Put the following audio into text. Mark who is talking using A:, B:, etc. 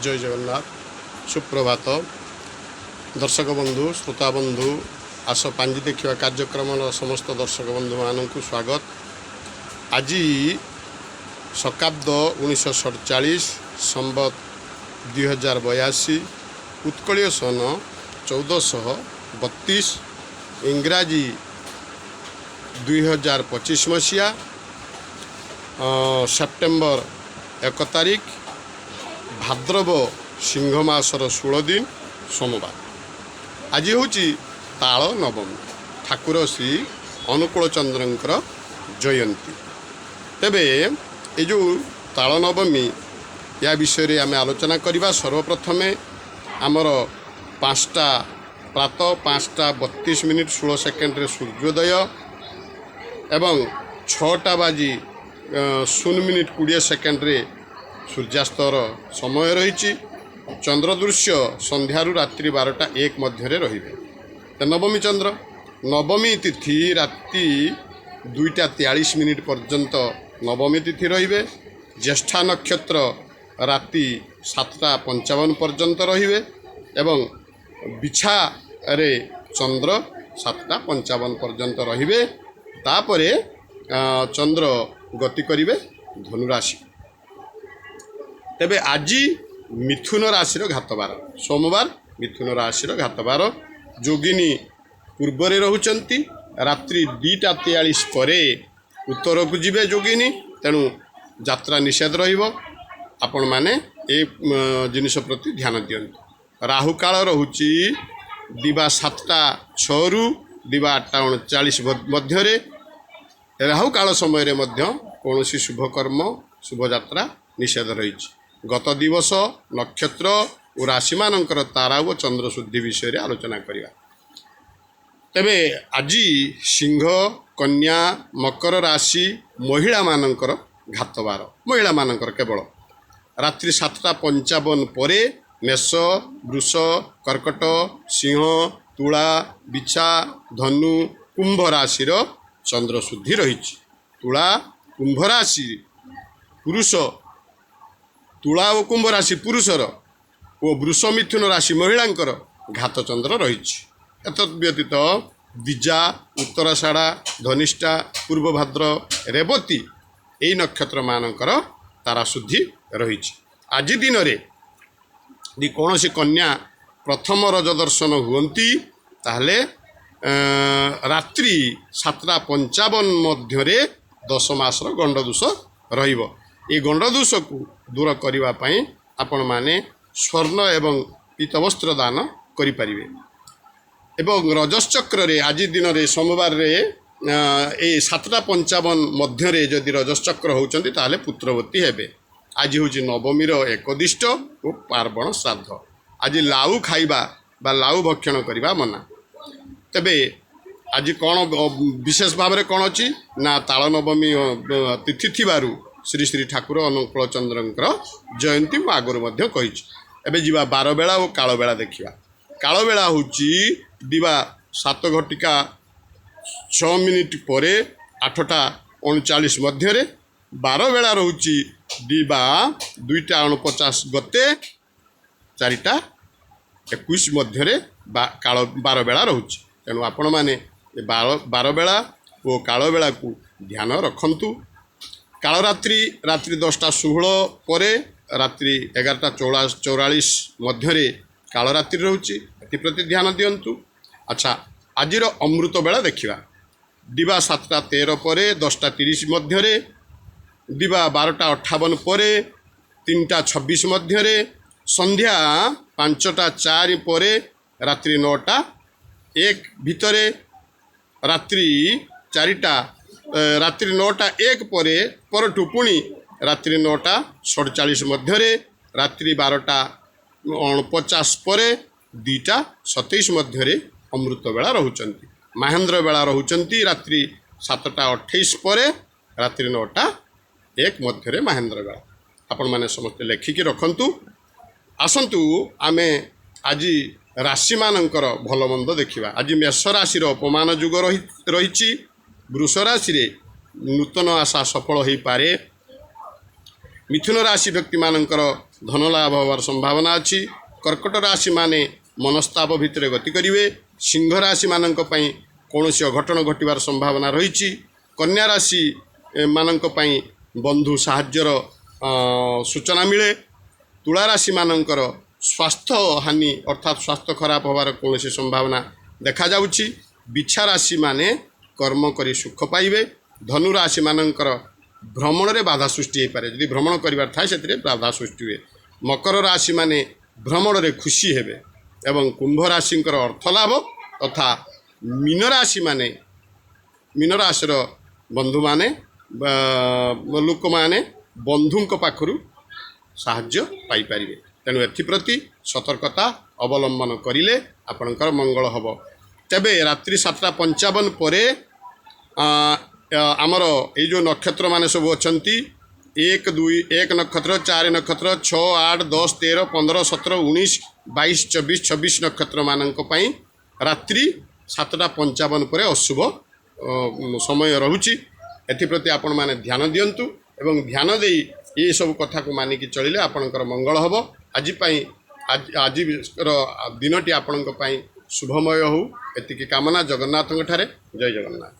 A: ଜୟ ଜଗନ୍ନାଥ, ସୁପ୍ରଭାତ ଦର୍ଶକ ବନ୍ଧୁ, ଶ୍ରୋତା ବନ୍ଧୁ। ଆସ ପାଞ୍ଜି ଦେଖିବା କାର୍ଯ୍ୟକ୍ରମର ସମସ୍ତ ଦର୍ଶକ ବନ୍ଧୁମାନଙ୍କୁ ସ୍ୱାଗତ। ଆଜି ଶକାବ୍ଦ 1947, ସମ୍ବତ 2082, ଉତ୍କଳୀୟ ସନ 1432, ଇଂରାଜୀ 2025 ମସିହା ସେପ୍ଟେମ୍ବର 1 ତାରିଖ, ଭାଦ୍ରବ ସିଂହ ମାସର 16 ଦିନ, ସୋମବାର। ଆଜି ହେଉଛି ତାଳ ନବମୀ, ଠାକୁର ଶ୍ରୀ ଅନୁକୂଳ ଚନ୍ଦ୍ରଙ୍କର ଜୟନ୍ତୀ। ତେବେ ଏ ଯେଉଁ ତାଳ ନବମୀ, ୟା ବିଷୟରେ ଆମେ ଆଲୋଚନା କରିବା। ସର୍ବପ୍ରଥମେ ଆମର 5ଟା ପ୍ରାତଃ 5ଟା 32 ମିନିଟ୍ 16 ସେକେଣ୍ଡରେ ସୂର୍ଯ୍ୟୋଦୟ ଏବଂ 6ଟା ବାଜି 0 ମିନିଟ୍ 20 ସେକେଣ୍ଡରେ ସୂର୍ଯ୍ୟାସ୍ତର ସମୟ ରହିଛି। ଚନ୍ଦ୍ର ଦୃଶ୍ୟ ସନ୍ଧ୍ୟାରୁ ରାତ୍ରି 12ଟା 1 ମଧ୍ୟରେ ରହିବେ। ତ ନବମୀ ଚନ୍ଦ୍ର, ନବମୀ ତିଥି ରାତି 2ଟା 43 ମିନିଟ୍ ପର୍ଯ୍ୟନ୍ତ ନବମୀ ତିଥି ରହିବେ। ଜ୍ୟେଷ୍ଠା ନକ୍ଷତ୍ର ରାତି 7ଟା 55 ପର୍ଯ୍ୟନ୍ତ ରହିବେ ଏବଂ ବିଛାରେ ଚନ୍ଦ୍ର 7ଟା 55 ପର୍ଯ୍ୟନ୍ତ ରହିବେ। ତାପରେ ଚନ୍ଦ୍ର ଗତି କରିବେ ଧନୁରାଶି। ତେବେ ଆଜି ମିଥୁନ ରାଶିର ଘାତବାର, ସୋମବାର, ମିଥୁନ ରାଶିର ଘାତବାର। ଯୋଗିନୀ ପୂର୍ବରେ ରହୁଛନ୍ତି, ରାତ୍ରି 2ଟା 43 ପରେ ଉତ୍ତରକୁ ଯିବେ ଯୋଗିନୀ। ତେଣୁ ଯାତ୍ରା ନିଷେଧ ରହିବ। ଆପଣମାନେ ଏ ଜିନିଷ ପ୍ରତି ଧ୍ୟାନ ଦିଅନ୍ତୁ। ରାହୁକାଳ ରହୁଛି ଦିବା 7ଟା 6ରୁ ଦିବା 8ଟା 39 ମଧ୍ୟରେ। ରାହୁକାଳ ସମୟରେ ମଧ୍ୟ କୌଣସି ଶୁଭକର୍ମ, ଶୁଭଯାତ୍ରା ନିଷେଧ ରହିଛି। ଗତ ଦିବସ, ନକ୍ଷତ୍ର ଓ ରାଶିମାନଙ୍କର ତାରା ଓ ଚନ୍ଦ୍ର ଶୁଦ୍ଧି ବିଷୟରେ ଆଲୋଚନା କରିବା। ତେବେ ଆଜି ସିଂହ, କନ୍ୟା, ମକର ରାଶି ମହିଳାମାନଙ୍କର ଘାତବାର, ମହିଳାମାନଙ୍କର କେବଳ। ରାତ୍ରି 7ଟା 55 ପରେ ମେଷ, ବୃଷ, କର୍କଟ, ସିଂହ, ତୁଳା, ବିଛା, ଧନୁ, କୁମ୍ଭ ରାଶିର ଚନ୍ଦ୍ର ଶୁଦ୍ଧି ରହିଛି। ତୁଳା, କୁମ୍ଭ ରାଶି ପୁରୁଷ, ତୁଳା ଓ କୁମ୍ଭ ରାଶି ପୁରୁଷର ଓ ବୃଷ, ମିଥୁନ ରାଶି ମହିଳାଙ୍କର ଘାତ ଚନ୍ଦ୍ର ରହିଛି। ଏତଦ୍ ବ୍ୟତୀତ ଦ୍ୱିଜା, ଉତ୍ତରାଷାଢ଼ା, ଧନିଷ୍ଠା, ପୂର୍ବ ଭାଦ୍ର, ରେବତୀ ଏଇ ନକ୍ଷତ୍ରମାନଙ୍କର ତାରାଶୁଦ୍ଧି ରହିଛି। ଆଜି ଦିନରେ ଯଦି କୌଣସି କନ୍ୟା ପ୍ରଥମ ରଜ ଦର୍ଶନ ହୁଅନ୍ତି, ତାହେଲେ ରାତ୍ରି 7ଟା 55 ମଧ୍ୟରେ 10 ମାସର ଗଣ୍ଡଦୋଷ ରହିବ। ଏ ଗଣ୍ଡଦୋଷକୁ ଦୂର କରିବା ପାଇଁ ଆପଣମାନେ ସ୍ୱର୍ଣ୍ଣ ଏବଂ ପୀତବସ୍ତ୍ର ଦାନ କରିପାରିବେ। ଏବଂ ରଜଶ୍ଚକ୍ରରେ ଆଜି ଦିନରେ ସୋମବାରରେ ଏଇ 7ଟା 55 ମଧ୍ୟରେ ଯଦି ରଜଶ୍ଚକ୍ର ହେଉଛନ୍ତି, ତାହେଲେ ପୁତ୍ରବତୀ ହେବେ। ଆଜି ହେଉଛି ନବମୀର ଏକଦିଷ୍ଟ ଓ ପାର୍ବଣ ଶ୍ରାଦ୍ଧ। ଆଜି ଲାଉ ଖାଇବା ବା ଲାଉ ଭକ୍ଷଣ କରିବା ମନା। ତେବେ ଆଜି କ'ଣ ବିଶେଷ ଭାବରେ କ'ଣ ଅଛି ନା, ତାଳ ନବମୀ ତିଥି ଥିବାରୁ ଶ୍ରୀ ଶ୍ରୀ ଠାକୁର ଅନୁକୂଳ ଚନ୍ଦ୍ରଙ୍କର ଜୟନ୍ତୀ ମୁଁ ଆଗରୁ ମଧ୍ୟ କହିଛି। ଏବେ ଯିବା ବାରବେଳା ଓ କାଳବେଳା ଦେଖିବା। କାଳବେଳା ହେଉଛି ଦିବା 7 ଘଟିକା 6 ମିନିଟ୍ ପରେ 8ଟା 39 ମଧ୍ୟରେ। ବାରବେଳା ରହୁଛି ଦିବା 2ଟା 49 ଗତେ 4ଟା 21 ମଧ୍ୟରେ ବା କାଳ ବାରବେଳା ରହୁଛି। ତେଣୁ ଆପଣମାନେ ଏ ବାରବେଳା ଓ କାଳବେଳାକୁ ଧ୍ୟାନ ରଖନ୍ତୁ। କାଳରାତ୍ରି ରାତ୍ରି 10ଟା 16 ପରେ ରାତ୍ରି 11ଟା 44 ମଧ୍ୟରେ କାଳରାତ୍ରି ରହୁଛି। ଏଥିପ୍ରତି ଧ୍ୟାନ ଦିଅନ୍ତୁ। ଆଚ୍ଛା, ଆଜିର ଅମୃତ ବେଳା ଦେଖିବା। ଦିବା 7ଟା 13 ପରେ 10ଟା 30 ମଧ୍ୟରେ, ଦିବା 12ଟା 58 ପରେ 3ଟା 26 ମଧ୍ୟରେ, ସନ୍ଧ୍ୟା 5ଟା 4 ପରେ ରାତ୍ରି 9ଟା 1 ଭିତରେ, ରାତ୍ରି 4ଟା ରାତ୍ରି 9ଟା 1 ପରେ ପରଠୁ ପୁଣି ରାତ୍ରି 9ଟା 47 ମଧ୍ୟରେ, ରାତ୍ରି 12ଟା 49 ପରେ 2ଟା 27 ମଧ୍ୟରେ ଅମୃତ ବେଳା ରହୁଛନ୍ତି। ମାହେନ୍ଦ୍ର ବେଳା ରହୁଛନ୍ତି ରାତ୍ରି 7ଟା 28 ପରେ ରାତ୍ରି 9ଟା 1 ମଧ୍ୟରେ ମାହେନ୍ଦ୍ର ବେଳା। ଆପଣମାନେ ସମସ୍ତେ ଲେଖିକି ରଖନ୍ତୁ। ଆସନ୍ତୁ, ଆମେ ଆଜି ରାଶିମାନଙ୍କର ଭଲ ମନ୍ଦ ଦେଖିବା। ଆଜି ମେଷ ରାଶିର ଅପମାନ ଯୁଗ ରହିଛି। ବୃଷ ରାଶିରେ ନୂତନ ଆଶା ସଫଳ ହୋଇପାରେ। ମିଥୁନ ରାଶି ବ୍ୟକ୍ତିମାନଙ୍କର ଧନ ଲାଭ ହେବାର ସମ୍ଭାବନା ଅଛି। କର୍କଟ ରାଶିମାନେ ମନସ୍ତାପ ଭିତରେ ଗତି କରିବେ। ସିଂହ ରାଶିମାନଙ୍କ ପାଇଁ କୌଣସି ଅଘଟଣ ଘଟିବାର ସମ୍ଭାବନା ରହିଛି। କନ୍ୟା ରାଶି ମାନଙ୍କ ପାଇଁ ବନ୍ଧୁ ସାହାଯ୍ୟର ସୂଚନା ମିଳେ। ତୁଳା ରାଶିମାନଙ୍କର ସ୍ୱାସ୍ଥ୍ୟ ହାନି, ଅର୍ଥାତ୍ ସ୍ୱାସ୍ଥ୍ୟ ଖରାପ ହେବାର କୌଣସି ସମ୍ଭାବନା ଦେଖାଯାଉଛି। ବିଛା ରାଶିମାନେ କର୍ମ କରି ସୁଖ ପାଇବେ। ଧନୁ ରାଶିମାନଙ୍କର ଭ୍ରମଣରେ ବାଧା ସୃଷ୍ଟି ହେଇପାରେ। ଯଦି ଭ୍ରମଣ କରିବାର ଥାଏ, ସେଥିରେ ବାଧା ସୃଷ୍ଟି ହୁଏ। ମକର ରାଶିମାନେ ଭ୍ରମଣରେ ଖୁସି ହେବେ ଏବଂ କୁମ୍ଭ ରାଶିଙ୍କର ଅର୍ଥ ଲାଭ ତଥା ମୀନ ରାଶିମାନେ, ମୀନ ରାଶିର ବନ୍ଧୁମାନେ ବା ଲୋକମାନେ ବନ୍ଧୁଙ୍କ ପାଖରୁ ସାହାଯ୍ୟ ପାଇପାରିବେ। ତେଣୁ ଏଥିପ୍ରତି ସତର୍କତା ଅବଲମ୍ବନ କରିଲେ ଆପଣଙ୍କର ମଙ୍ଗଳ ହେବ। ତେବେ ରାତ୍ରି 7:55 ପରେ ଆମର ଏଇ ଯେଉଁ ନକ୍ଷତ୍ରମାନେ ସବୁ ଅଛନ୍ତି, 1, 2, 1 ନକ୍ଷତ୍ର, 4 ନକ୍ଷତ୍ର, 6, 8, 10, 13, 15, 17, 19, 22, 24, 26 ନକ୍ଷତ୍ରମାନଙ୍କ ପାଇଁ ରାତ୍ରି 7:55 ପରେ ଅଶୁଭ ସମୟ ରହୁଛି। ଏଥିପ୍ରତି ଆପଣମାନେ ଧ୍ୟାନ ଦିଅନ୍ତୁ ଏବଂ ଧ୍ୟାନ ଦେଇ ଏସବୁ କଥାକୁ ମାନିକି ଚଳିଲେ ଆପଣଙ୍କର ମଙ୍ଗଳ ହେବ। ଆଜି ପାଇଁ ଆଜିର ଦିନଟି ଆପଣଙ୍କ ପାଇଁ ଶୁଭମୟ ହେଉ, ଏତିକି କାମନା ଜଗନ୍ନାଥଙ୍କ ଠାରେ। ଜୟ ଜଗନ୍ନାଥ।